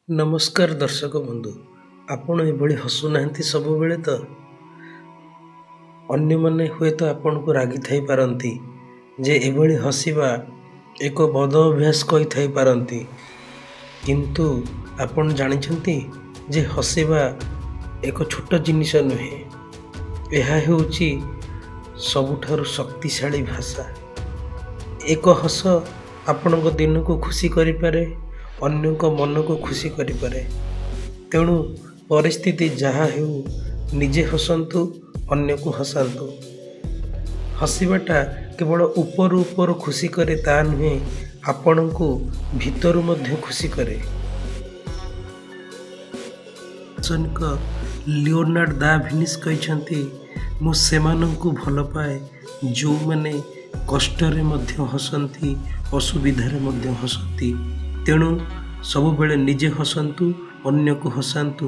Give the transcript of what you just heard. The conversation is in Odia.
ନମସ୍କାର ଦର୍ଶକ ବନ୍ଧୁ, ଆପଣ ଏଭଳି ହସୁନାହାନ୍ତି ସବୁବେଳେ ତ? ଅନ୍ୟମାନେ ହୁଏତ ଆପଣଙ୍କୁ ରାଗିଥାଇ ପାରନ୍ତି ଯେ ଏଭଳି ହସିବା ଏକ ବଦ ଅଭ୍ୟାସ କହିଥାଇ ପାରନ୍ତି। କିନ୍ତୁ ଆପଣ ଜାଣିଛନ୍ତି ଯେ ହସିବା ଏକ ଛୋଟ ଜିନିଷ ନୁହେଁ। ଏହା ହେଉଛି ସବୁଠାରୁ ଶକ୍ତିଶାଳୀ ଭାଷା। ଏକ ହସ ଆପଣଙ୍କ ଦିନକୁ ଖୁସି କରିପାରେ, ଅନ୍ୟଙ୍କ ମନକୁ ଖୁସି କରିପାରେ। ତେଣୁ ପରିସ୍ଥିତି ଯାହା ହେଉ, ନିଜେ ହସନ୍ତୁ, ଅନ୍ୟକୁ ହସାନ୍ତୁ। ହସିବାଟା କେବଳ ଉପରୁ ଉପରୁ ଖୁସି କରେ ତା ନୁହେଁ, ଆପଣଙ୍କୁ ଭିତରୁ ମଧ୍ୟ ଖୁସି କରେ। ଦାର୍ଶନିକ ଲିଓନାର୍ଡ ଦା ଭିନ୍ସି କହିଛନ୍ତି, ମୁଁ ସେମାନଙ୍କୁ ଭଲ ପାଏ ଯେଉଁମାନେ କଷ୍ଟରେ ମଧ୍ୟ ହସନ୍ତି, ଅସୁବିଧାରେ ମଧ୍ୟ ହସନ୍ତି। ତେଣୁ ସବୁବେଳେ ନିଜେ ହସନ୍ତୁ, ଅନ୍ୟକୁ ହସାନ୍ତୁ।